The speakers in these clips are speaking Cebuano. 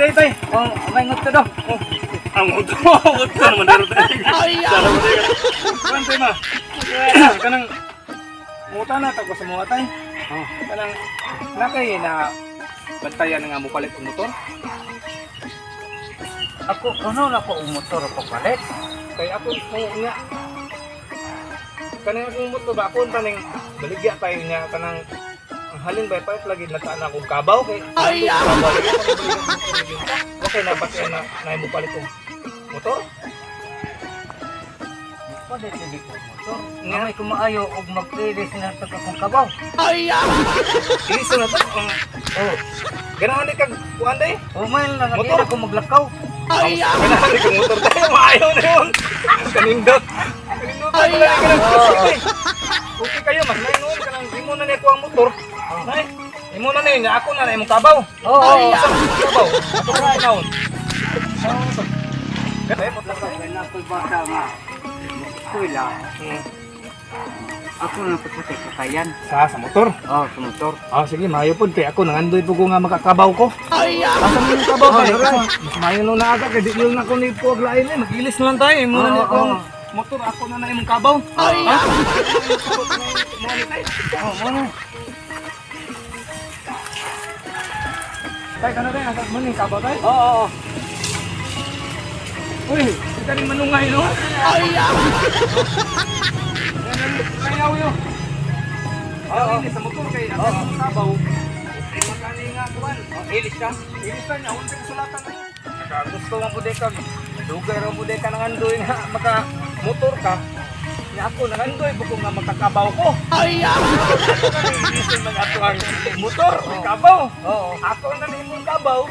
Day tay. Oh, may ngutto do. Oh, ang utto, utto naman daro tay. Ay. Kuan tay ma. Kanang muta na tagwa sa mga tay. Oh. Kanang nakay na bantayan nga mo palit og motor. Ako kuno na ko og motor papalit. Kay ako mo nga kanang akong motor ba ako taning baligya tayo niya kanang ang halin ba palit lagi nataan akong kabaw kay ay okay na ba na na mo palit og motor. Palit dili ko motor. Nga may kumaayo og magpilis na tag akong kabaw. Iliso na to ang Oh, ganahan ni kag kuan day. oh may na Motor. nga ko maglakaw. Ay, ganahan ni kag motor tayo maayo na yun. Kanindot. Kanindot ay kanang okay. Okay kayo mas may noon kanang imo na ni ko ang motor. Nay, imo na ni ako na na imong kabaw. Oo. Oh, Asa man imong kabaw? Ato ko naon. Kaya mo oh. Na ako'y bata nga. Eskwela. Ako na pagkatay kakayan. Sa motor. Oh, sa motor. Ah, sige, maayo pod kay ako nangandoy po ko nga makakabaw ko. Ay, asa man yung kabaw tayo? Mas maayo no na aga kay di nyo na ako ni puwag lain eh. Mag-ilis na lang tayo. Imo na ni Oo, ako ang oo. motor, ako na na imong kabaw. Ay, Oh, mo na. Tay, kana tayo, asa man yung kabaw tayo? Oo, oo. Oh, Uy, kita rin manungay no? Ay, Ayaw yo. Oo. Ay, sa motor kay ako ang kabaw. Ay, makani nga kuan. Oh, ilis ka. Ilis na niya, unsa kasulatan na. Nakagusto man pud kag dugay ra pud ka nangandoy nga maka motor ka. Nya ako nangandoy buko nga makakabaw ko. Ay! Ilisin man ato ang motor, ang kabaw. Oo. Ako na ni imong kabaw.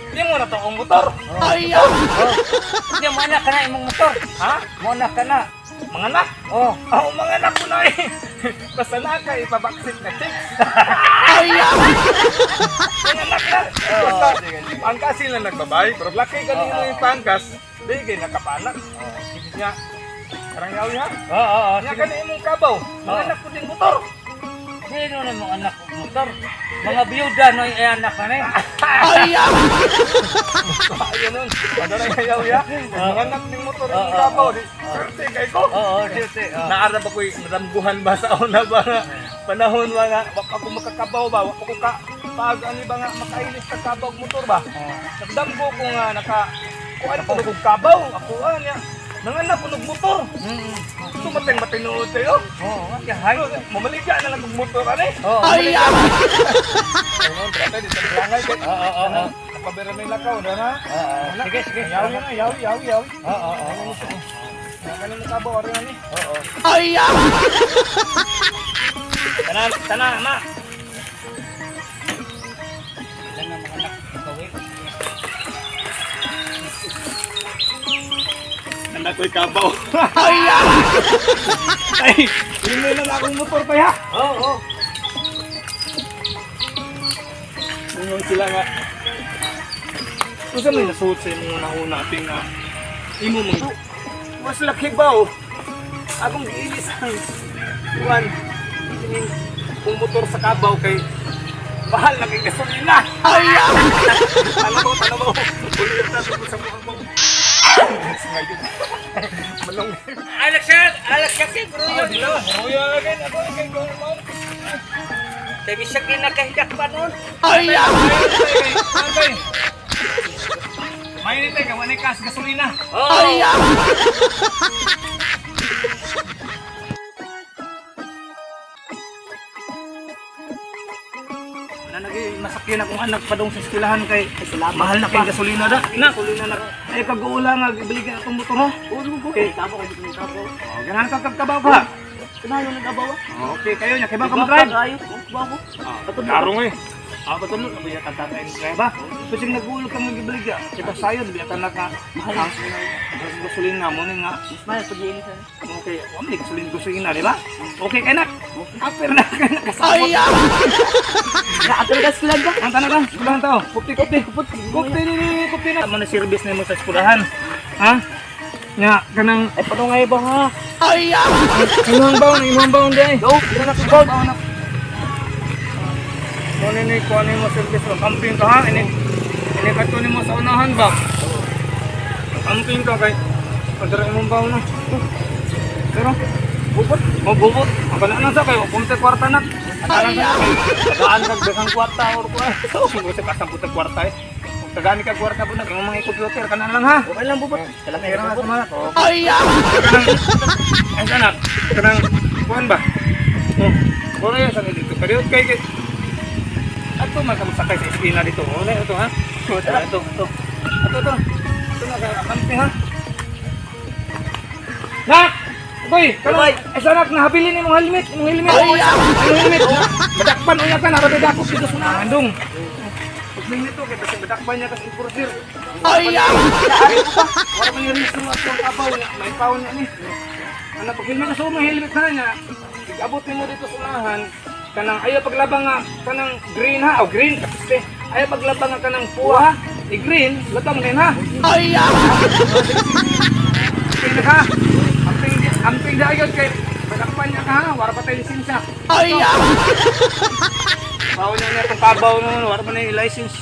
Di mo na to ang motor. Ay! Oh. Hindi mo anak ka na imong motor. Ha? Mo anak ka na. Mga anak. Oh. Ako mga anak ko na eh. Basta na ka ipabaksit na chicks. Ay! Mga anak na. Basta pangkas sila nagbabay. Pero laki kanino yung pangkas. Di kay nakapanak. Sige niya. Karang yaw niya. Oo, oo. Niya ka na imong kabaw. Mga anak ko din motor. Sino na mong anak og motor? Mga biyuda no ay anak ka na eh. Ayun nun. Padala yaw ya. Mga anak ng motor imong kabaw. Di, swerte kay ko. Oo, siyempre. Oo. Naara ba ko'y naramguhan ba sa una ba nga panahon ba nga wak ako makakabaw ba wak ako ka pag ani ba nga makailis ka kabaw og motor ba nagdamgo ko nga naka kuan ko og kabaw ako anya nanganak ko og motor. Sumateng matinuod kayo. Oo, oh, Ay, mamaligya na lang og motor ani. Oo. Ay, ayun brate di sa langay kay Oo, oo, oo. napabira may lakaw na na. Oo, sige, sige. Yawi na, yawi, yawi, yawi. Oo, oo, oo. Kanin mo kabaw ari ani. Oo. Tanan, tanan, ma. Ilan na mga anak gawin? Anak ko'y kabaw. Ay! Ay! Hindi na lang akong motor pa ya. Oo, oo. Ingon sila nga. Unsa may nasuot sa imong una-una ating nga imo mang mas laki ba oh. Akong giilis ang kuan kining kung motor sa kabaw kay mahal na kay gasolina. Ay! Ano mo, ano mo? Ulit na sa mukha mo. Ngayon. Malong. Alex, Alex kasi, bro. Oh, dilo. Huya again. Ako kay go mom. Kay bisag di nakahidak pa noon. Ay! Ay! Mainit eh, gawa na yung kas gasolina. Oo. Ay! Wala nagi masakyan akong anak pa dong sa eskwelahan kay mahal na kay gasolina da. Na, gasolina na. Ay kag-uula nga gibalikan atong motor ha. Okay. Tabo kay tabo. Oh, ganahan ka kagkabaw ka. Kanayo nag-abawa. Okay kayo nya kay ba ka mo-drive? Ayo, babo. Karong eh. Ah, patulog na ba yung tatay ni drive ba? Kasi nag-uul ka nga gibaligya. Kay sayon biya tanak nga mahal ang gasolina mo ni nga. Mas mahal pag iini sa. Okay, wa man gasolina gasolina, di ba? Okay kay nak. Aper na kay nakasabot. Naatul ka sila ba? Ang tanan lang, eskwelahan tao. Kupti, kupti, kupti. Kupti ni kupti na. Mo na service nimo sa eskwelahan. Ha? Nya kanang Ay panungay ba ha? imong baon, imong baon dai. Go, dira na ko. Mo ni ni kuan mo service mo camping ka ha ini. Ini kato nimo sa unahan ba? Amping ka kay padara imong baw na. Pero bubot, mo bubot. Ang kanan sa kayo, kung sa kwarta na. Ay! Tagaan kag daghang kwarta or kuan. Kung sa kasang putang kwarta eh. Kung tagaan ka kwarta po na, imong mga computer kanan lang ha. Okay lang, bubot. Salamat Pero bubot. nga Ay! Kanang, ay anak, kanang, kuan ba? Oh, kuan sa dito. Kariot kay kay. Ato man kamo sakay sa eskwela dito. Oh, na ito ha. Ito, ito, ito. Ato ito. Ito na kay akampi ha. Nak! Boy, kanang, ay sanak nahabilin imong helmet, imong helmet. Ay, imong helmet. Madakpan unya ka na dako dito sa andong. Pag nito kay basta madakpan niya kasi enforcer. Ay! Wala pa yung reason at yung kabaw niya, may paw niya ni. Ano, pag helmet na so, may helmet na niya. Abot nimo dito sa unahan, kanang ayaw paglabang nga, kanang green ha, o green, kapiste. Ayaw paglabang nga kanang puwa ha, i-green, labang din ha. Ay! Amping na ka. Amping, amping na agad kay madakpan niya ka ha, wala pa tayo lisensya. Ay! Bawo niya niya itong kabaw nun, wala pa na yung license.